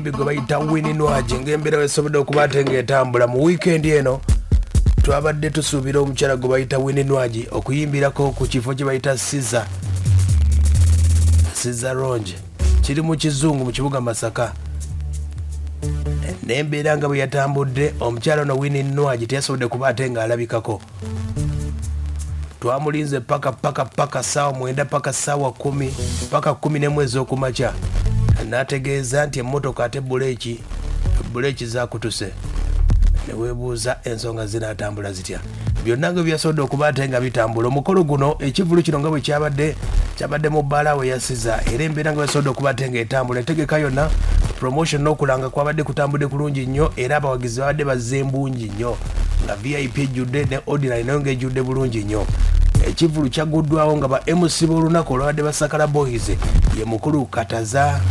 Gwe bayita Winnie Nwagi, ng'embeera wesobodde okuba ate ng'etambula mu wiikendi eno, twabadde tusuubira omukyala gwe bayita Winnie Nwagi okuyimbirako ku kifo kye bayita Caesar Lounge, kiri mu Kizungu mu kibuga Masaka. N'embeera nga bwe yatambudde, omukyala ono Winnie Nwagi teyasobodde kuba ate ng'alabikako. Twamulinze paka paka paka saawa 9, paka saawa 10, paka 11 ez'okumakya, n'ategeeza nti emmotoka ate buleeki zakutuse. Neweebuuza ensonga zinaatambula zitya. Byonna nga byasobodde okuba ate nga bitambula, omukolo guno, ekivulu kino nga bwe kyabadde, kyabadde mu bbaala we yasiza. Era embeera nga byasobodde okuba ate ng'etambula, entegeka yonna, promotion n'okulanga kwabadde kutambudde kulungi nnyo, era abawagizi babadde bazze mbungi nnyo, nga VIP ejjudde ne ordinary nayo ng'ejjudde bulungi nnyo. Ekivulu kyaguddwawo nga ba MC b'olunaku olwabadde Basakala Boys, ye mukulu Kataza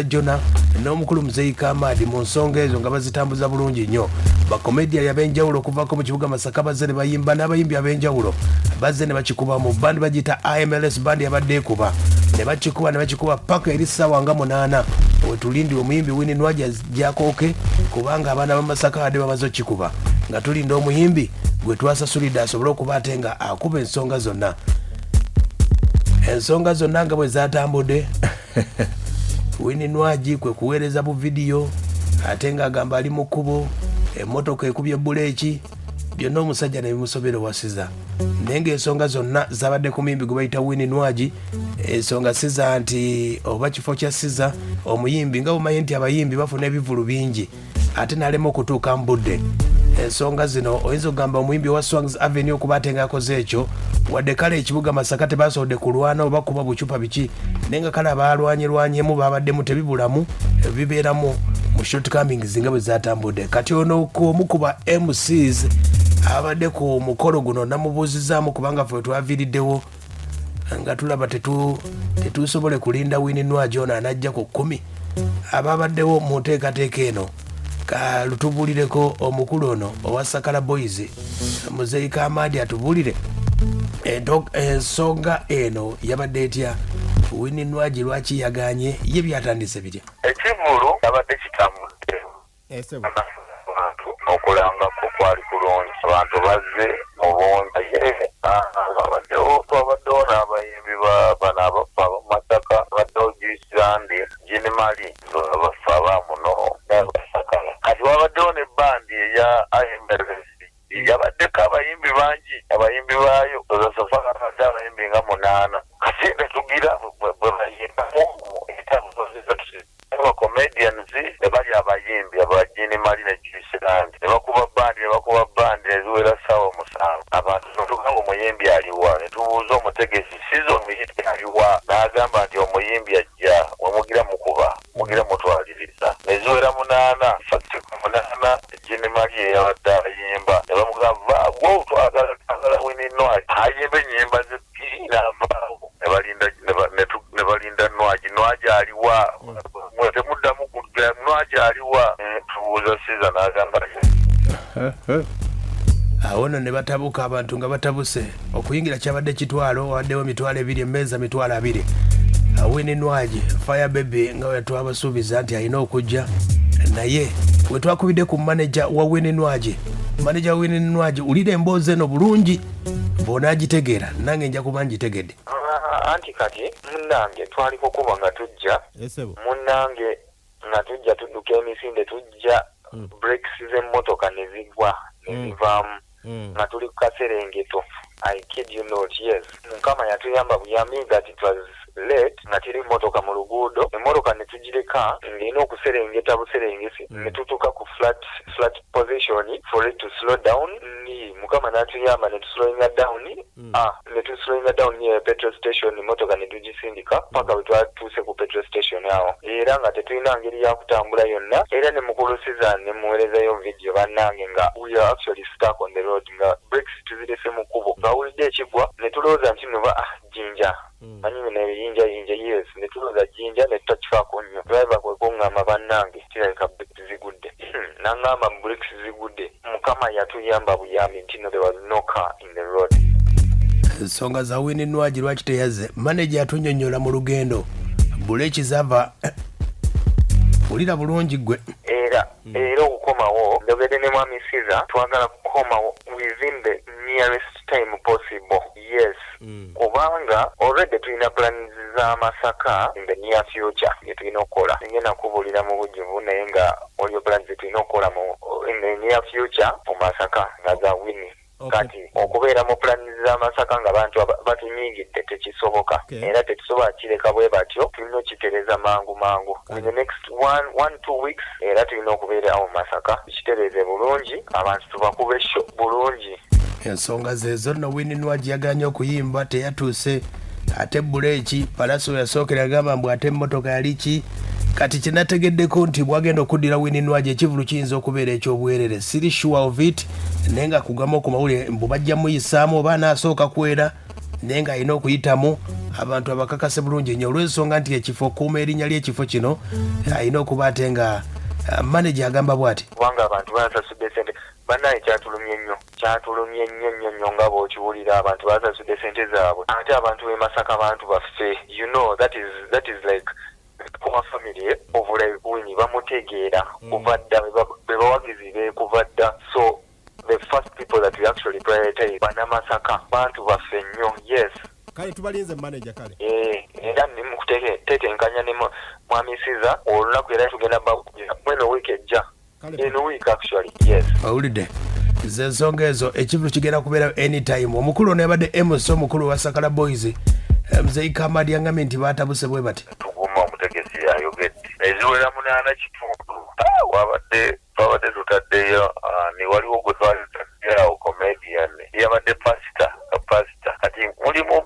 Jona n'omukulu Muzeyi Kamadi. Mu nsonga ezo nga bazitambuza bulungi nnyo, bakomediali ab'enjawulo okuvako mu kibuga Masaka bazze ne bayimba, n'abayimbi ab'enjawulo bazze ne bakikuba mu bandi bagiyita IMLS band, yabadde ekuba ne bakikuba ne bakikuba paka eri ssaawa nga 8 wetulindira omuyimbi Winnie Nwagi jakooke, kubanga abaana b'Amasaka badde bamaze okikuba, nga tulinda omuyimbi gwe twasasulidde asobole okuba ate nga akuba ensonga zonna. Ensonga zonna nga bwe zatambudde, Winnie Nwagi kwe kuweereza bu vidiyo ate ng'agamba ali mu kkubo, emmotoka ekubye buleeki, byonna omusajja ne bimusobera owasiza. Naye ng'ensonga zonna zabadde ku muyimbi gwe bayita Winnie Nwagi. Ensonga siza nti oba kifo kya siza omuyimbi, nga bumanyi nti abayimbi bafuna ebivulu bingi, ate n'alema okutuuka mu budde. Ensonga zino oyinza okugamba omuyimbi owa Swangs Avenue okuba ate ng'akoze ekyo, wadde kale ekibuga Masaka tebasobodde kulwana oba kuba bucupa biki, naye nga kale abaalwanyerwanyemu babaddemu, tebibulamu, bibeeramu mu shortcomings nga bwe zatambudde. Kati ono omu ku ba MCs abadde ku mukolo guno namubuuzizaamu, kubanga ffe twaviiriddewo nga tulaba tetusobole kulinda Winnie Nwagi ono anajja ku 10. Ababaddewo mu nteekateeka eno, kalutubulireko omukulu ono owa Sakala Boys, Muzeyi Kamadi, atubulire ensonga eno yabadde etya. Winnie Nwagi lwaki yaganye? Ye byatandise bitya? Ekivulu kyabadde kitambudde, abantu okulangako kwali kulungi, abantu bazze mu bungi. Babaddewo, twabaddewo n'abayimbi bano abafa abamasaka, babaddewo Juice Landi, Jean Mali, abafa abamuno n'Abasakala. Kati wabaddewo ne bandi eya IMLS, yabaddeko abayimbi bangi, abayimbi baayo oza so far abadde abayimbi nga munaana. Kati netugira bwe bayimbamu aba comedians ne bali abayimbi aba Jean Mali ne Juice Land, ne bakuba bandi, ne bakuba bandi neziwera ssaawa 7. Abantu netugamba, "Omuyimbi aliwa?" Ne tubuuza omutegesi, "Siza, omuyimbi aliwa?" N'agamba nti omuyimbi ajja, wemugira mukuba mugira mutwaliriza. Neziwera 8, fact 8 Jean Mali eyabadde ayimba, ne bamugamba, "Gwe twagala, twagala Winnie Nwagi ayimba ennyimba ze bbiri." N'avaawo, ne balinda Nwagi. "Nwagi aliwa? Mwe temuddamu kujja, Nwagi aliwa?" Tubuuza Siza, n'agamba Awo nno ne batabuka, abantu nga batabuse. Okuyingira kyabadde kitwalo, waddewo 20,000, emmeeza 20,000. Winnie Nwagi Fire Baby nga we twabasuubiza nti alina okujja, naye we twakubidde ku maneja wa Winnie Nwagi, maneja wa Winnie Nwagi, wulira emboozi eno bulungi, bw'onaagitegeera nange nja kuba ngitegedde. Ah, anti kati munnange twali kukuba nga tujja, munnange nga tujja tudduka emisinde, tujja brakes z'emmotoka ne zigwa ne zivaamu nga tuli ku kaserengeto. I kid you not, yes. Mukama yatuyamba buyambi that it was late, nga teri mmotoka mu luguudo. Emmotoka ne tugireka ng'erina okuserengeta buserengesi, ne tutuuka ku flat position for it to slow down. Ni Mukama n'atuyamba ne tuslowinga down. Ah, ne tuslowinga down near petrol station, emmotoka ne tugisindika paka bwe twatuuse ku petrol station awo, era nga tetulina ngeri ya kutambula yonna. Era ne mukulusiza ne muweerezayo video, bannange, nga we are actually stuck on the road, nga brakes tuzirese mu kkubo. Twawulidde ekigwa ne tulowooza nti no ba ah, jjinja, manyi bino ebiyinjayinja. Yes, ne tulowooza jjinja ne tutakifaako nnyo. Driver kwe kuŋŋamba, "Bannange, kirabika brakes zigudde." N'aŋŋamba brakes zigudde. Mukama yatuyamba buyambi nti no, there was no car in the road. Ensonga za Winnie Nwagi lwaki teyazze, maneja atunyonnyola mu lugendo buleeki zava. Wulira bulungi ggwe. Era era okukomawo, njogedde ne Mwami Caesar, twagala kukomawo within the nearest time possible, yes, kubanga already tulina plans za Masaka in the near future bye tulina okukola. Ngenda kubuulira mu bujjuvu, naye nga waliyo plans ze tulina okukola mu in the near future mu Masaka nga za Winnie. Kati okubeera mu plans za Masaka nga bantu batunyigidde tekisoboka. Era tetusobola kireka bwe batyo, tulina okitereeza mangu mangu in the next 1, 2 weeks. Era tulina okubeera awo mu Masaka tukitereeze bulungi, abantu tubakube show bulungi. Ensonga zezo nno. Winnie Nwagi yaganye okuyimba, teyatuuse, ate buleeki Palaso yasookera agamba mbu ate emmotoka yali ki. Kati kyenategeddeko nti bwagenda okuddira Winnie Nwagi, ekivulu kiyinza okubeera ekyobwerere. Siri sure of it, naye nga kugamu ku mawulire mbu bajja muyisaamu oba anaasooka kwera, naye ng'alina okuyitamu abantu abakakase bulungi nnyo, olw'ensonga nti ekifo okuuma erinnya ly'ekifo kino alina okuba ate nga manager agamba bw'ati. Kubanga abantu basasudde sente, bannaye kyatulumye nnyo, kyatulumye nnyo nnyo nnyo nga bw'okiwulira. Abantu basasudde sente zaabwe, ate abantu b'e Masaka bantu baffe, that is like kuba family of like Winnie, bamutegeera kuva dda, be bawagizi be kuva dda. So the first people that we actually prioritize, Bannamasaka, bantu baffe nnyo, yes. Kale tubalinze, manager, kale. Eh, era ndi mu kutetenkanya ne Mwami Caesar olunaku, era tugenda bakugira mweno wiiki ejja. Kale. Eno week actually, yes. Owulidde ze ensonga ezo. Ekivulu kigenda kubeera anytime. Omukulu ono yabadde MC omukulu wa Sakala Boys, Muzeyi Kamadi, yangambye nti batabuse bwe bati. Tuguma, omutegesi yayogedde eziwera 8.5. Ah, wabadde twabadde tutaddeyo, ni waliwo gwe twali tutaddeyo awo, comedian yabadde pasita pasita. Kati mulimu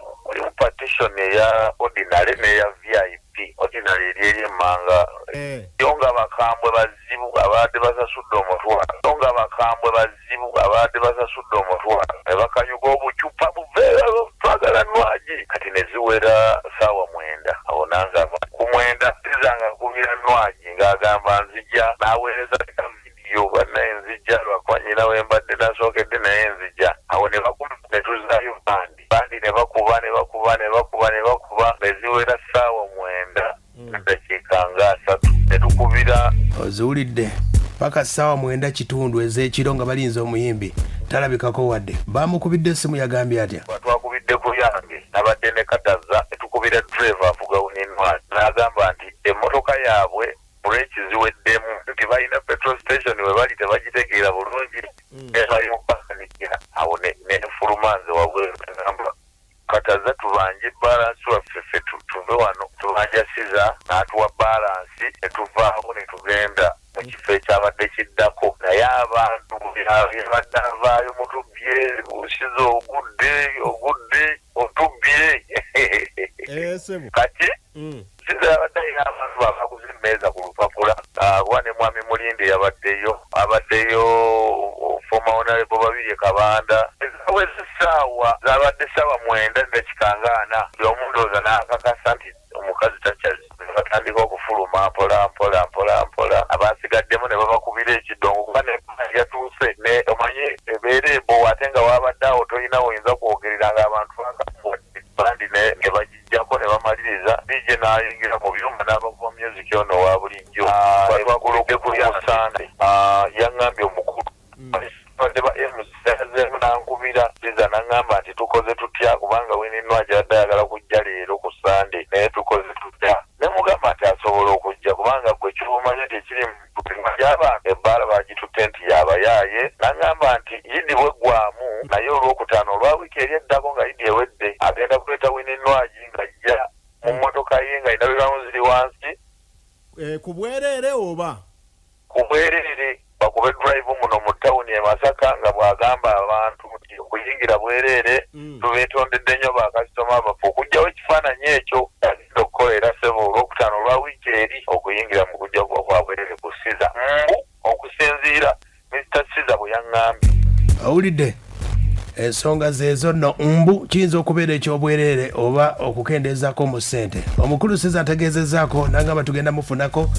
partition eya ordinary n'eya VIP. Ordinary eri emmanga. Yo nga bakambwe bazibu, abadde basasudde omutwalo, yo nga bakambwe bazibu, abadde basasudde omutwalo ne bakanyuga obucupa, buve, twagala Nwagi. Kati ne ziwera saawa 9 awo, nange ku 9 sizanga nkubira Nwagi ng'agamba nzija, n'aweereza vidiyo, bannaye nzija, lwakuba nyina we mbadde nasookedde, naye nzija. Awo ne bakuma ne tuzaayo bandi, bandi ne bakuba ne bakuba ne bakuba ne bakuba, ne ziwera saawa 9 dakiika nga 30 ne tukubira. Oziwulidde, paka ssaawa 9.5 ez'ekiro nga balinze omuyimbi, talabikako wadde. Bamukubidde essimu, yagambye atya? Twakubidde ku yange, nabadde ne Kataza, ne tukubira driver avuga Winnie Nwagi, n'agamba nti emmotoka yaabwe bureki ziweddemu, nti balina petrol station we bali tebagitegeera bulungi, bali mupakanikira awo. Nenfuluma nze wabweru, nagamba Kataza tubanje balance waffe, ffe tuve wano. Tubanja Siza, n'atuwa balance, ne tuvaawo ne tugenda mu kifo ekyabadde kiddako. Naye abantu yabadde avaayo, mutubbye, Siza ogudde, ogudde, otubbye. Sebo. Kati Siza yabadde alina abantu babaguze emmeeza ku lupapula. Kuba ne Mwami Mulinde yabaddeyo, abaddeyo former honorable Babirye Kabanda. Zaweze essaawa, zabadde ssaawa 9 dakiika nga 40. Buli omu ndowooza n'akakasa nti omukazi takyazi, batandika okufuluma mpola mpola mpola mpola. Abasigaddemu ne babakubira ekidongo, kuba ne yatuuse ne omanyi ebeera ebowa, ate nga wabadde awo tolina woyinza kwogerera nga abantu bakamuwadde bandi ne bagijjako ne bamaliriza. DJ n'ayingira mu byuma n'abakuba music ono owa bulijjo. Twaguludde ku Sande, yaŋŋambye omukulu badde ba MC nankubira Siza, naŋŋamba nti tukoze tutya, kubanga Winnie Nwagi abadde ayagala kujja leero ku Sande, naye tukoze tutya? Ne mugamba nti asobola okujja, kubanga gwe kyomanya nti ekiri gy'abantu ebbaala bagitutte nti yabayaaye. Naŋŋamba nti Idi bweggwamu, naye Olwokutaano olwa wiiki eri eddako nga Idi ewedde, agenda kuleeta Winnie Nwagi ng'ajja mu mmotoka ye nga endabirwamu ziri wansi. Ku bwereere oba? Ku bwereere, bakube drive muno mu tawuni e Masaka, nga bw'agamba abantu nti okuyingira bwereere. Tubeetondedde nnyo bakasitoma baffe okugjawo ekifaananyi ekyo agenda okukola. Era sebo, Olwokutaano olwa wiiki eri okuyingira mu kujja kuba kwa bwereere ku Siza, mbu okusinziira Mr Siza bwe yaŋŋambye. Owulidde ensonga zeezo nno, mbu kiyinza okubeera ekyobwereere oba okukendeezaako mu ssente. Omukulu Siza ategeezezzaako nangamba tugenda mufunako.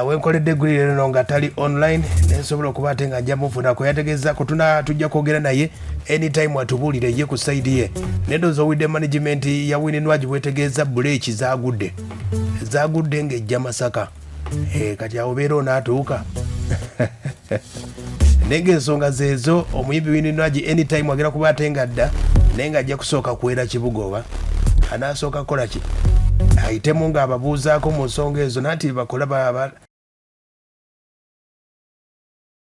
Wenkoledde eggulire lino nga tali online, nensobola okuba ate nga nja mufunako. Yategeezzaako tuna tujja kwogera naye anytime atubuulire ye ku side ye. Nendowooza owulidde management ya Winnie Nwagi bwetegeeza, buleeki zagudde, zagudde ng'ejja Masaka. Eh, kati awo obeera onaatuuka. Naye ngaensonga zeezo, omuyimbi Winnie Nwagi anytime agenda kuba ate nga dda, naye nga ajja kusooka kwera kibuga oba anasooka kukola ki, ayitemu ng'ababuuzaako mu nsonga ezo, nanti bakola.